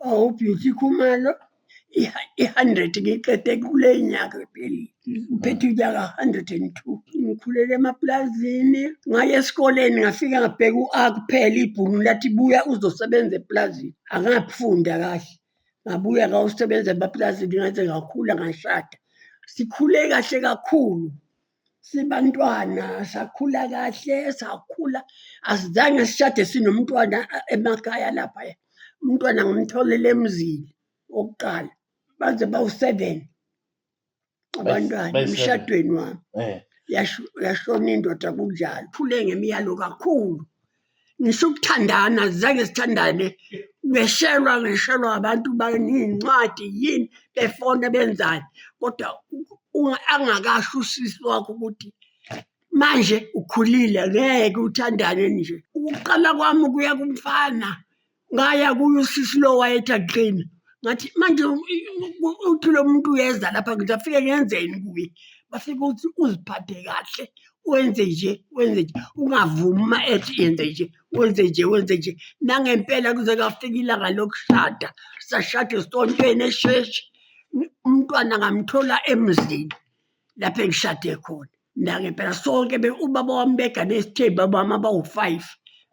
UBeauty Khumalo, i-100 ngiyiqede kule nyaka ephelile. Ngiphethe unyaka 102. Ngikhulele emapulazini, ngaya esikoleni ngafika ngabheka u-A kuphela ibhunu lathi buya uzosebenza epulazini. Angafunda kahle. Ngabuya ngayosebenza emapulazini ngaze ngakhula ngashada. Sikhule kahle kakhulu sibantwana, sakhula kahle, sakhula. Asizange sishade sinomntwana emakhaya laphaya. Umntwana ngimtholele emzini wokuqala, baze bawu-seven abantwana emshadweni wami. Yashona indoda kunjalo. Khule ngemiyalo kakhulu. Ngisho ukuthandana zange sithandane, ngeshelwa ngeshelwa abantu baney'ncwadi yini befona benzani, kodwa angakasho usisi wakho ukuthi manje ukhulile ngeke uthandane nje. Ukuqala kwami ukuya kumfana ngaya kuye usisi lo wayethi akuqine ngathi manje uthi lo muntu uyeza lapha ngithi afike ngenzeni kuye bafike uthi uziphathe kahle wenze nje wenze nje ungavumi uma ethi yenze nje wenze nje wenze nje nangempela kuze kafika ilanga lokushada sashada esontweni esheshi umntwana ngamthola emzini lapho engishade khona. Nangempela sonke ubaba wami begane isithembu abomama abawu-five.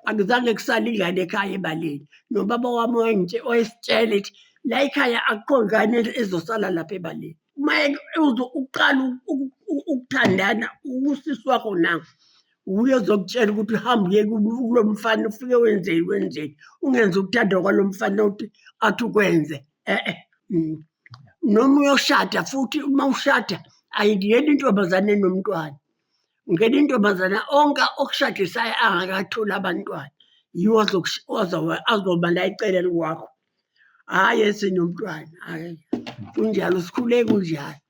Akuzange kusale ingane ekhaya ebaleni. Nobaba wami wayesitshela ethi, la ekhaya akukho ngane ezosala lapha ebaleni. Uma uqala ukuthandana usisi wakho nangu, wuye ozokutshela ukuthi uhambe uye kulo mfana ufike wenzeni wenzeni. Ungenzi ukuthanda kwalo mfana uthi athi ukwenze, e-e. Noma uyoshada futhi uma ushada ayingeni intombazane enomntwana. Ungena intombazane onke okushadisayo angakatholi abantwana, yiwo azoba la eceleni kwakho. Hhayi esenomntwana, hhayi kunjalo sikhule kunjalo.